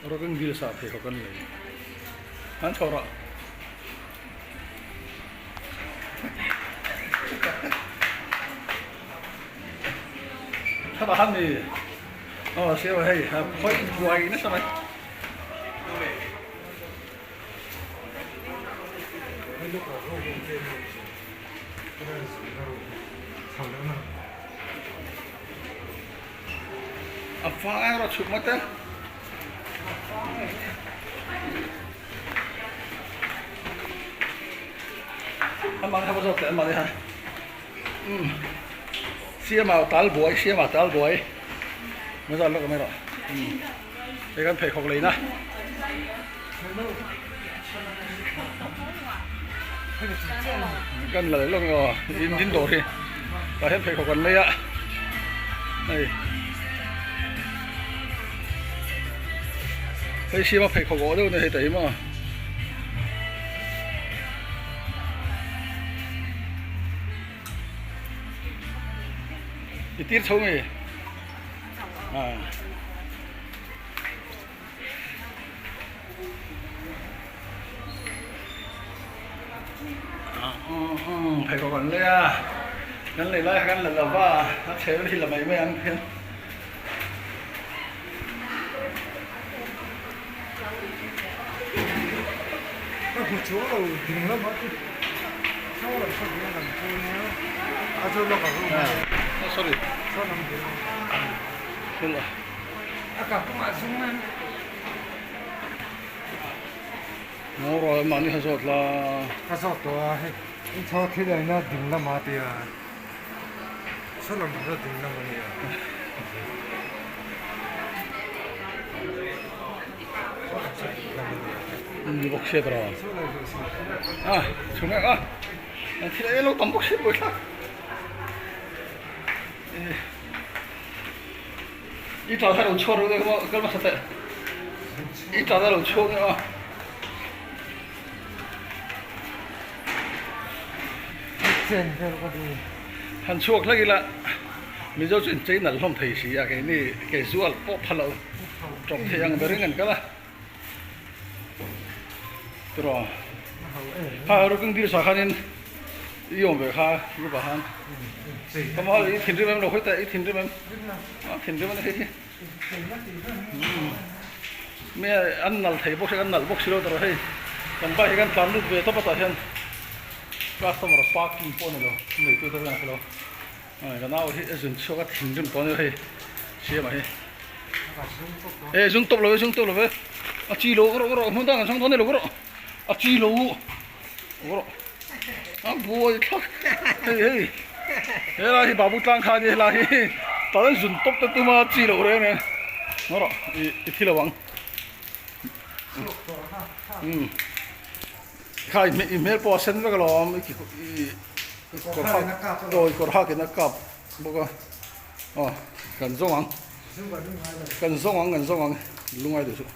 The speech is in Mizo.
Rocking Hills ah pheikhawk an lei. An chho rah. Thaba han ni. Aw siam hei khawi buai nasa mai. A fang erawh chhuk ngawt e. Amah kha va zawt teh amah hi umm siama tal buai siama tal buai ma zat lawk mai rawh umm hei kan pheikhawk leina kan la leh lawk aw in in dawr hi tah hian pheikhawk an lei a hei hei siama pheikhawk awh deuh a ni hei tah hi maw. I tir chho nge ah. Pheikhawk an lei a kan lei lai kha kan la lo va a chhel hi la mai mai ang hian. Ka hmu chuang lo ding lamah chu saw lam saw ding lam chu nia a chu lawk a room a sorry saw lam ding thil a ka kawngah zung a Ngaw rawh mahni kha zawt la ka zawt tawh a hei in chho thil aina ding lamah tia saw lam chu ding lam a nia. Ni bawk hriat rawh a chhung a an thil ei lo tam bawk hriat buai thlak i tal kha lo chhuak rawh kal hmasa teh i tal a lo chhuak nia han chhuak hlek ila Mizo chu inchei nalh hlawm thei si a keini kei zual pawh pha lo tawp thei ang berin an kal a tiraw kha rukung dil sa khanin i awm ve kha group ah khan ka mahal i thinrim em lo hawi teh i thinrim em a thinrim a ni hei hi mi an nalh thei bawk si an nalh bawk si lo tiraw hei kan bike hi kan tlan lut ve tawp a tah hian customer parking pawh a ni lo neitu te pawh hian a hre lo. Ka nau hi a zun chhuak a thinrim tawh a ni hei siama hi e zung tawp lo e zung tawp lo e a chi lo rawh rawh hmun dang an chhang dawn ni lo rawh a chi lo rawh a buai thlak hei hei helai hi babu tlang kha ni helai hi tah zun tawp te tuma chi lo reng reng rawh i thi lo ang um kha i hmel pawh a sen vek alawm i Kawr hak awi kawr hak in a kap bawk a aw kan zawng ang kan zawng ang kan zawng ang lungai duh suh.